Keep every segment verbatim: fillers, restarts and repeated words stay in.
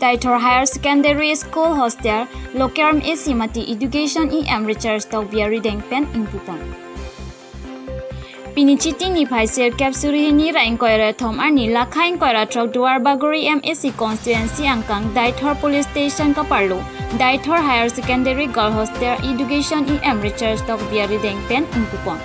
Deithor Higher Secondary School Hostel, Local M A C mate Education E M Richard Tokbi arideng pen ingpupon. Pini Chiti niphai sirkep suri hini ra ingkoi ra thom arni lakha ingkoi ra throk Duar Bagori M A C constituency angkang Deithor Police Station kaparlo Deithor Higher Secondary Girl Hostel Education E M Richard Tokbi arideng pen ingpupon.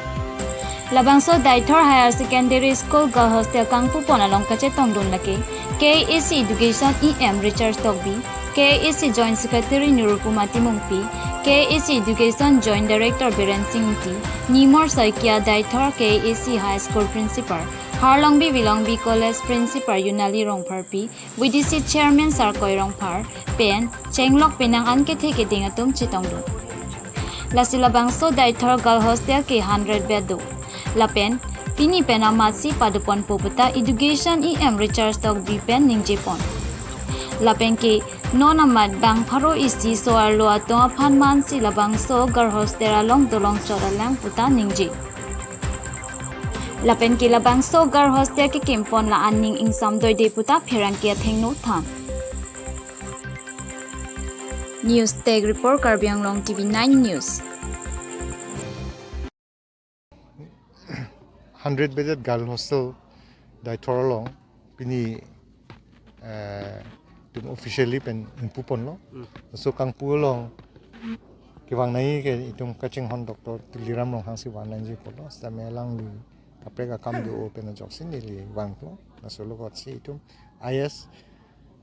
Labangso Deithor Higher Secondary School Girl Hostel kangpupon along kachetongdun lake K A A C Education E M Richard Tokbi, K A A C Joint Secretary Nirupoma Timungpi, K A A C Education Joint Director Biren Sing Ingti, Nimor Saikia Deithor K A A C High School Principal, Harlongbi Vilongbi College Principal Yunali Rongpharpi, V D C Chairman Sarkoi Rongphar, pen chenglok penang an kethe keding atum chetongdun. Lasi labangso Deithor Girl Hostel ke hundred bed do. Lapen pini pen amatsi padoponpo puta Education E M Richard Tokbi pen ningjepon. Lapen ke non amat bang pharo isi so-arlo atum aphan mansi labangso Girl Hostel along dolong chot alang puta ningje. Lapen ke labangso Girl Hostel kekimpon la aning ingsam doide puta pherangke athengno than. News Desk Report, Karbi Anglong T V nine News. Hundred bedded girl hostel Deithor along pini, eh, itum officially pen ingpuponlo. Hmm. So kangpu along kevang nangji ke itum kachinghon Doctor Tuliram Ronghang si vang nangji pulo. Sitame alangli kaprek akam do pen ajoksi neli vangpo. Laso logot si itum I S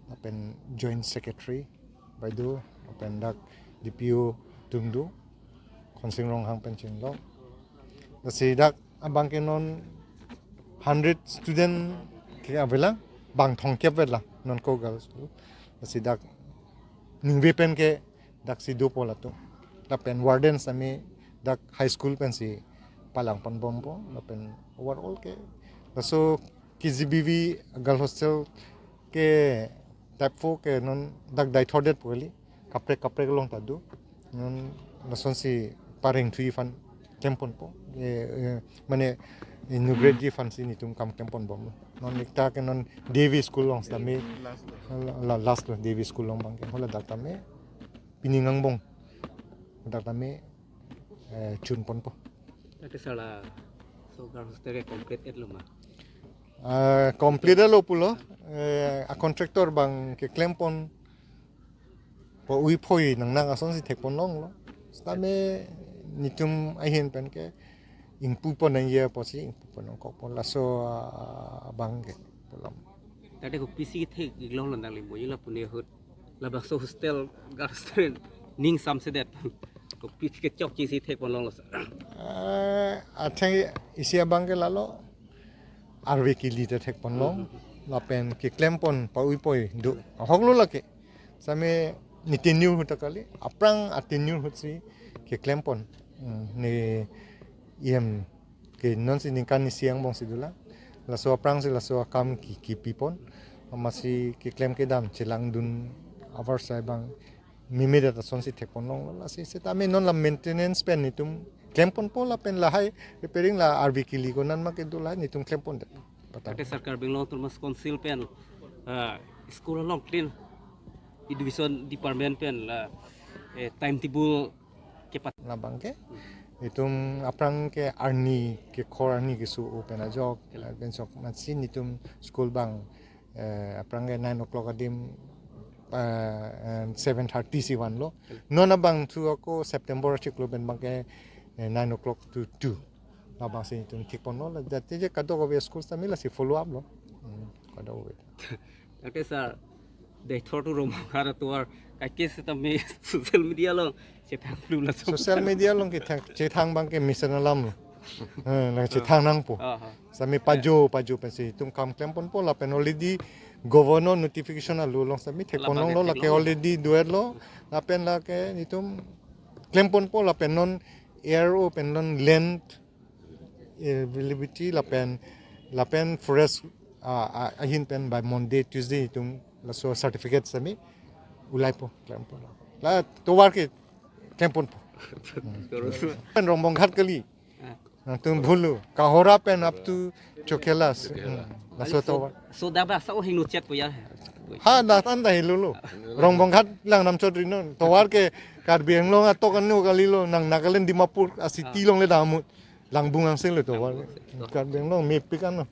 lapen Joint Secretary baido lapen dak D P O atum do, Khonsing Ronghang pen chinglok. Lasi dak abang ke non hundred student ke avelang, bang thomkep avelang non ko girls school. Lasi dak ningve pen ke dak si dopo latum. Lapen warden sitame dak high school pensi palangponbompo, lapen overall ke laso K G B V girl hostel ke type four ke non dak Deithor det pu kali, kaprek kaprek along ta do. Non lasonsi parengthuji aphan klemponpo. Eh, eh, mane inaugurate ji aphansi netum kam klemponbomlo. Non ekta ke non D V school along sitame la, la, last lo D V school along abang ke. Hala dak tame pining angbong dak tame, eh, chunponpo. Dak ke sala so girl hostel ke complete etlo ma? Ah, complete lo pulo. Eh, a contractor abang ke klempon po ui phoi nang nang asonsi thekponlonglo. Sitame netum ahin pen ke ingpupon nangji apotsi ingpupon nangkokpo laso, ah, abang ke pulo. Dak ke kopisi thek iglong lo nangli mo ila pune ahut. Labangso hostel, girl hostel ning samsedet. Kopisi kechokche si thekponlonglo sir? Eh, atheng isi abang ke lalo arve kili ta thekponlong. Mhm. Lapen keklempon pa ui phoi do. Ahoklo lake. Sitame ne tenure ahut ta kali. Aphrang a tenure ahutsi keklempon. Hmm, ne E M ke nonsi ningkan isi angbongsi dolang. Laso aphrangsi laso akam ki, kipipon. Amatsi keklem kedam chelangdun avarsai abang memedet asonsi thekponlonglo. Lasi sitame non la maintenance pen netum klemponpo lapen lahai repairing la arve kili ko nan ma kedo lahai netum klempondet. Pata. Dak ke sir Karbi Anglong Autonomous Council pen, ah, school along clean education department pen la, eh, timetable kepat. Labang ke itum aphrang ke arni kekhor arni keso-o pen ajok, eh, pen sok amatsi netum school abang, eh, aphrang ke nine o'clock adim, eh, and seven thirty si vanlo. Non abangthu ako September achiklo pen abang ke, eh, nine o'clock to two. Labangsi netum thekponlo la jate je kadokave school sitame lasi follow up lo. Hmm, kadokave. Dak ke sir, Deithor to Rongmonghat atovar kaike sitame social media along chethang lu laso. Social media along ke thang, chethang abang ke mesen alam lo. Eh, la chethang nangpo. Ah, ah. Sitame pajo, pajo pensi itum kam klemponpo lapen already governor notification alo along sitame thekponlonglo, labang ke lake theklong. Already do-etlo lapen lake netum klemponpo lapen non A R O pen non land availability lapen, lapen forest, ah, ah, ahin pen by Monday, Tuesday itum laso certificate sitame ulaipo, klempo. La tovar ke klemponpo. Terus. Pen Rongmonghat kali. Ah. Nangtum bhulu. Kahora pen up to Chokhela. Chokhela. Hmm. Laso tovar. So, so dak basa o hingno chet po ya. Ha, dak an dah helo lo. Rongbong Ghat lang nam chot rino. Tovar ke Karbi Anglong atok anu kalilo, nang Nagaland Dimapur a city Ah. along le damut. Langbung angse lo tovar. Langbung angse. Karbi Anglong mepik ano.